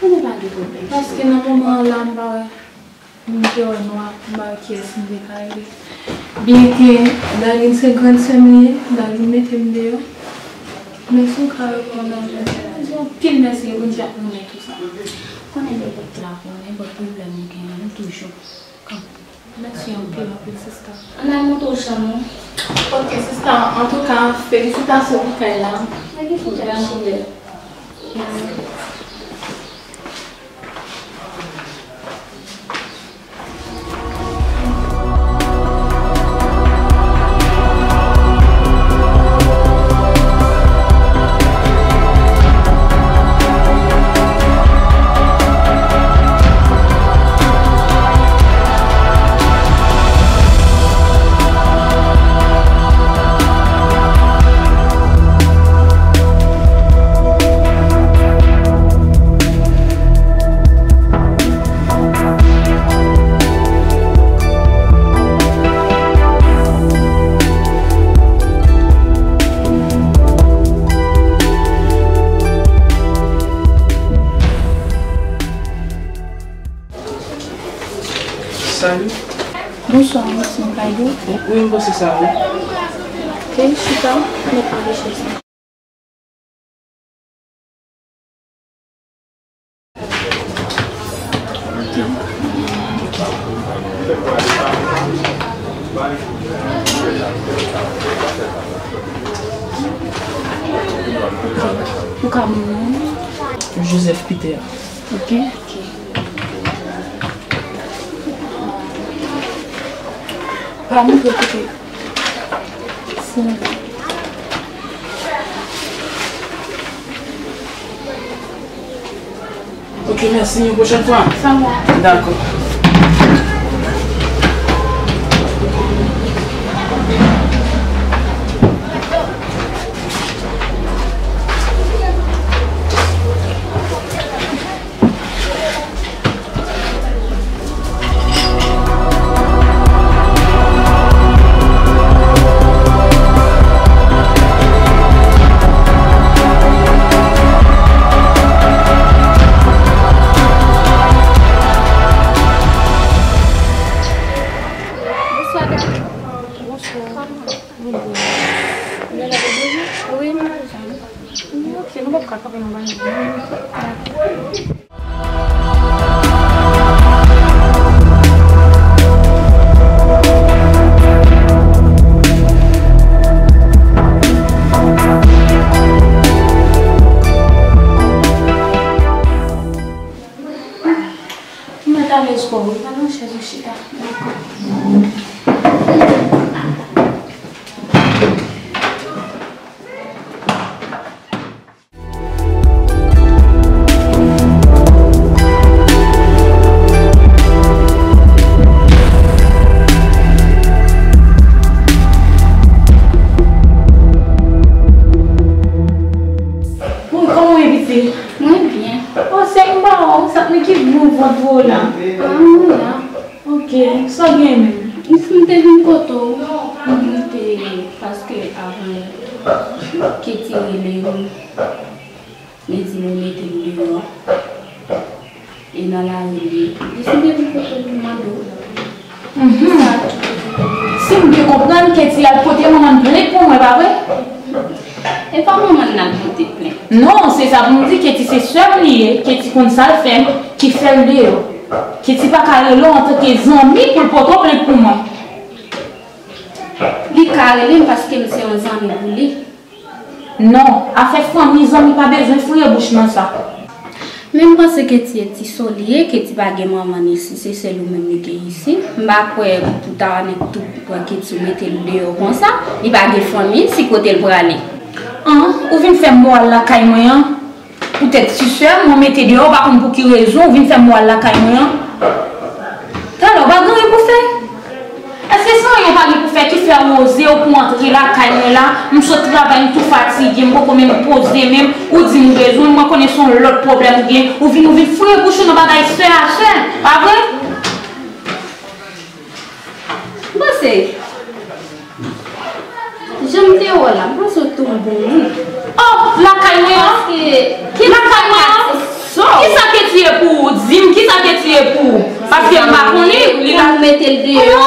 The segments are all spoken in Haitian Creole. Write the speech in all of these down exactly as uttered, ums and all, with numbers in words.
Konnen pa gen pwoblèm. Paske nan moman an la, m pa wè moun ki wè nwa, m pa wè kiyès m te ka rele. Byenke Darline se grann sè m li ye, Darline mete m deyò. Men si w ka reponn nan men, di anpil mèsi, Bondye ap renmen tou sa. Konnen nenpòt la, pou nenpòt pwoblèm ou genyen, nou toujou kanpe. Mèsi anpil, anpil, sista. Ann al montre w chanm ou. Ok, sista, antouka, felisitasyon pou kay la. Vrèman bèl. Salut. Bonswa, mèsi, m ka ede w? Wi, m panse sa, wi. Ok, chita, mèt pale chèz la. Ou ka ban m non? Joseph Peter. Ok. Ok. Pa montre kote. Ok, mèsi. Yon pwochèn fwa. Sa va. Dakò. Bonswa, dam. Bonswa. Kòman? Mwen byen. Mwen la, wi, mwen la. Ok, nou p ap ka kanpe nan bagay. Ou mèt alèz kò w wi, pa nan chèz ou chita. Dakò. Wi, kòman w ye, pitit? Mwen byen. O, sèk m pa wè w, sa k men ki gwo vant ou la? Ah, mwen la. Ok, sa w gen menm? Isi m te vin kote w, m te, paske avan Keti rele m, li di l mete m deyò. E nan lari li ye. Isi m te vin kote w pou mande w. Mhm. Sa tou. Si m byen konprann, Keti al pote manman l plent pou mwen, pa vre? E pa manman l n al pote plent. Non, se sa pou m di, Keti se sè m li ye, Keti konn sa l fè m, ki fè l deyò. Keti pa ka rele w antanke zanmi pou l pote w plent pou mwen. Li ka rele m paske m se yon zanmi pou li. Non, afè fanmi, zanmi pa bezwen fouye bouch nan sa. Men m panse Keti e ti so li ye, Keti pa gen manman l isi, se sèl ou menm li gen isi. M pa kwè pou ta annik tou pran Keti ou mete l deyò konsa, li pa gen fanmi isi kote l prale. An, ou vin fè m moral lakay mwen an? Poutèt ti sè m, mwen mete deyò, ou pa konn pou ki rezon, ou vin fè m moral lakay mwen an? Talè, ou pa gen anyen pou fè? Èske se anyen ou pa gen pou fè ki fè ou oze ou pou antre lakay mwen la? M sot travay, m tou fatige, m poko menm poze menm. Ou di m ou bezwen m, mwen konnen se yon lòt pwoblèm ou gen. Ou vin, ou vin foure bouch ou nan bagay sè a sè, pa vre? M panse, jan m te wè w la, m panse w tou bon moun. Oh, lakay mwen an? Paske, ki lakay mwen an? Kisa Keti ye pou ou? Di m, kisa Keti ye pou ou? Paske m pa konnen, li la. Pou nou mete l deyò.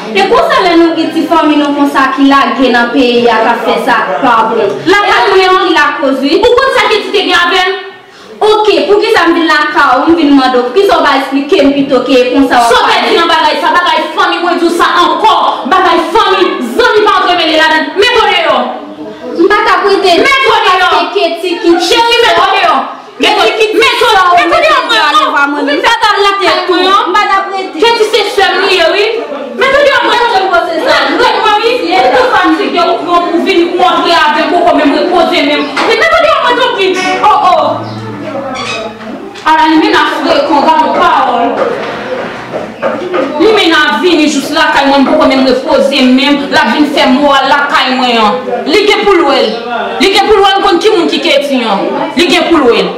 E konsa lè nou gen ti fanmi nou konsa ki lage nan peyi a k ap fè sa k pa bon. Lakay mwen an, ki lakoz, wi. Ou konn sa Keti te gen avè m? Oke, poukisa m vin lakay ou, m vin mande w, poukisa w pa eksplike m pito ke e konsa w ap pale? Sa w te di nan bagay sa, bagay fanmi, mwen di w sa ankò, bagay fanmi, zanmi pa antre mele ladan, mete w deyò. M pa t ap rete. Mete w deyò. Paske Keti ki... Cheri, mete w deyò. Mete, mete, mete deyò mwen, non. Ou vin fè sa lakay mwen, an? M pa t ap rete. Keti se sè m li ye, wi. Mete deyò mwen, non. Rete mwen, wi. Ou tou fatige, ou pran, ou vini, ou antre avè m, ou poko menm repoze menm. Mete deyò mwen, tanpri. Oh, oh. Ala li menm ap frekan, gade yon pawòl. Li menm ap vini jous lakay mwen, m poko menm repoze menm, l ap vin fè moral lakay mwen an. Li gen pou l wè l. Li gen pou l wè l konn ki moun ki Keti an. Li gen pou l wè l.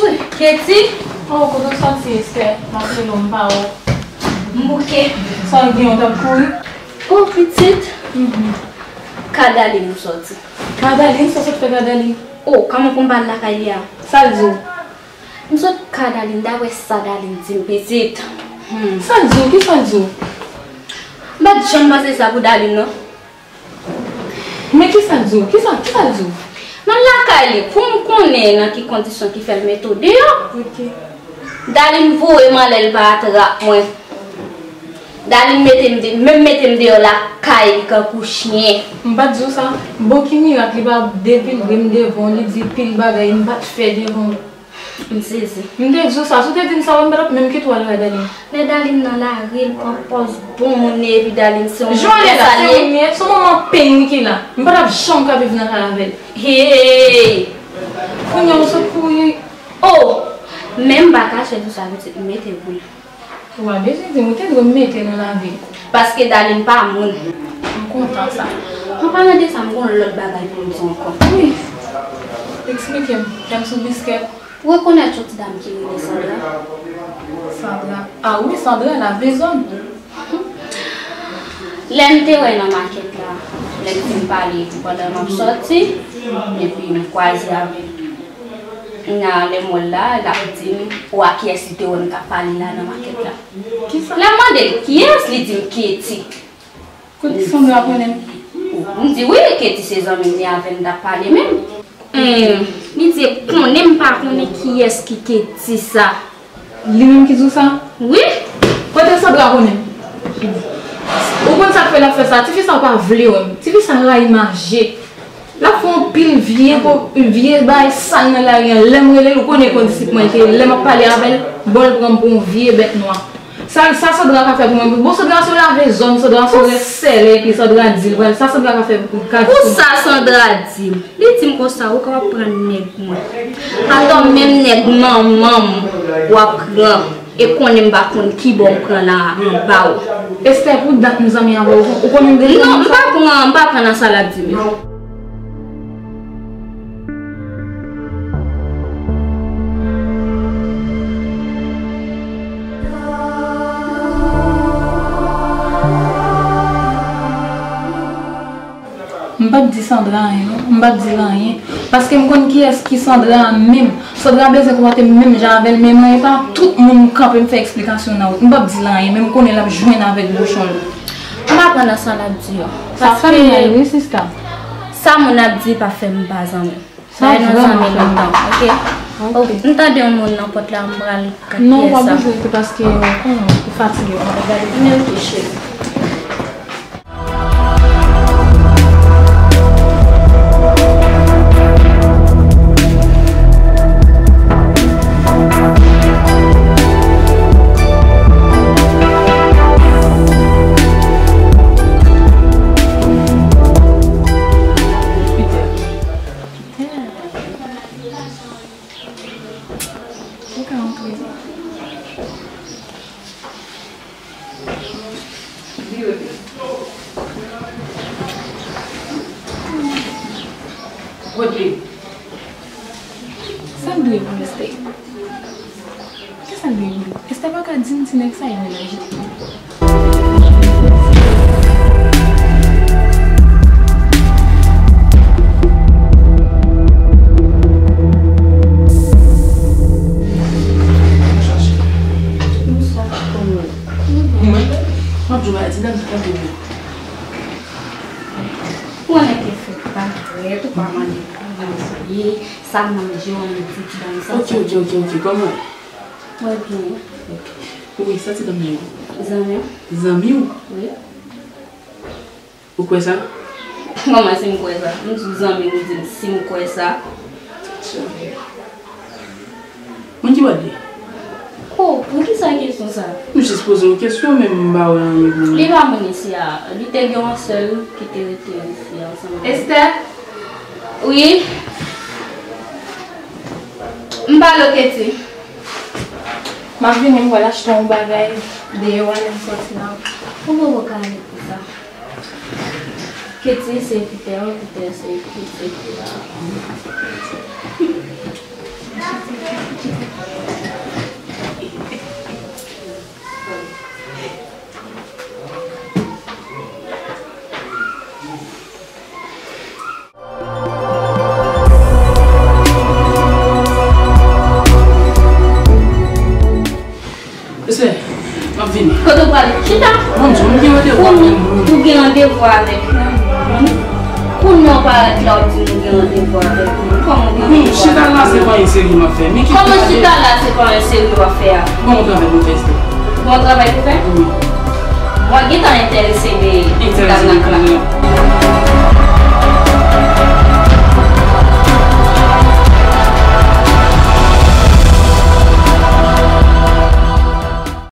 Wi, Keti. Oh, kote w sòti, Esther? M ap rele w, m pa wè w. M bouke. Sa w gen, w t ap kouri? Oh, pitit. Mhm. Ka Darline m sòti. Ka Darline? Sa w sot fè ka Darline? Oh, kòman pou m pa al lakay li a? Sa l di w? M sot ka Darline, daprè sa Darline di m, pitit. Hmm. Sa l di w? Kisa l di w? M pa t janm panse sa pou Darline, non. Men kisa l di w? Kisa, kisa l di w? M al lakay li pou m konnen nan ki kondisyon ki fè l mete w deyò. Ok. Darline voye m anlè, l pa trap mwen. Darline mete m de, menm mete m deyò lakay li kankou chen. M pa t di w sa? Bon, ki mirak li pa depi l vre m devan w, li di pil bagay m pa t fè devan w. M sezi. M te di w sa, si w te di m sa, m pa t ap menm kite w al wè Darline. Lè Darline nan lari, l pran pòz bon moun, epi Darline se yon... Joanne la, se ou li ye, se yon manman peny ki la. M pa t ap janm ka viv nan kay avè l. Hey! Kounye a w sot kouri. Oh! Men m pa kache di w sa, pitit, m mete pou l. Ou pa bezwen di m, ou te dwe mete nan lavi l. Paske Darline pa moun. M kontan sa. An palan de sa, m gon lòt bagay pou m di w ankò. Wi. Eksplike m. Fè m sou biskèt. Ou rekonèt yon ti dam ki rele Sandra? Sandra? A wi, Sandra, la vle zòn. Lè m te wè l nan makèt la, lè m fin pale epi pandan m ap sòti, epi m kwaze avè l. Nan lè m wè l la, l ap di m, ou a kiyès li te wè m t ap pale la nan makèt la? Kisa? Lè m mande l kiyès, li di m Keti. Kote Sandra konnen m? M di wi, Keti se zanmi m, li avè m t ap pale menm. Em, li di konnen m pa konnen kiyès ki Keti sa. Li menm ki di w sa? Wi. Kote Sandra konnen m? Ou konn sa k fè l ap fè sa? Tifi sa pa vle wè m. Tifi sa rayi maje. L ap fè yon pil vye po-, vye bagay sal nan lari an. Lè m rele l, ou konnen kondisip mwen te ye. Lè m ap pale avè l, bon, l pran m pou yon vye bèt nwa. Sa, sa Sandra ka fè pou mwen? Bon, Sandra se yon lave zòn, Sandra se yon rès sèlè, epi Sandra di l pral. Sa Sandra ka fè, ka di pou mwen? Pou sa Sandra di m? Li di m konsa, ou ka w ap pran nèg mwen. Atò, menm nèg manman m w ap pran. E konnen m pa konn kibò m pran la anba w. Esther, pou dat m zanmi avè w, ou konnen m deja... Non, m pa pran, m pa pran nan sa l ap di m yo. M p ap di Sandra anyen, non. M p ap di l anyen. Paske m konn kiyès ki Sandra a menm. Sandra bezwen konpòte m menm jan avè l, men mwen, e pa tout moun m kanpe m fè eksplikasyon nan wout. M p ap di l anyen, men m konnen l ap jwenn avèk bouchon l. M pa pran nan sa l ap di yo. Sa fè m mal, wi, sista. Sa moun ap di pa fè m pa zanmi. Sa vrèman fè m mal. Oke? Oke. Oh, m tande yon moun nan pòt la, m pral gade kiyès sa. Non, w pa bezwen rete paske, euh, ou fatige, w pa gade. Men oke, cheri. Ou ka antre. Ok. Sa n dwe pou Esther? Kisa l dwe pou li? Esther pa ka di m ti nèg sa e menaj li. Bonswa, kòman w ye? Mwen, m ap jwe a ti dam sa k ap vini. Ou konnen ke fèt pa fèt, ou pa mande kòman w ye, sa m manje, w annik di ti dam sa. Ok, ok, ok, ok, kòman w ye? Mwen byen. Ok. Wi, sa ti dam nan ye? Zanmi m. Zanmi w? Wi. Ou kwè sa? Kòman si m kwè sa? M di w zanmi m, ou di m si m kwè sa. Moun ki bò l ye? Ko, poukisa kesyon sa? M jis poze yon kesyon, men m pa wè anyen pou li. Li pa moun isi a. Li te gen yon sè l ki te rete isi a ansanm avè l. Esther? Wi? M pale w, Katie. M ap vini, m pral achte yon bagay deyò a, lè m sòti la. Ou poko ka ale pou sa. Katie se Peter, Peter se Katie. Mesye, m ap vini. Kote w prale? Chita! Bon, m di w, m gen randevou avèk moun. Ou gen randevou avèk moun? Kounye a w parèt la, w di m ou gen randevou avèk moun. Kòman w gen randevou avèk moun? Chita la, se pa yon serye m ap fè. Men ki... Kòman chita la, se pa yon serye w ap fè a? Bon, yon travay pou fè, Esther. Bon, travay pou fè? Wi. Mwen gentan enterese de ti dam nan la.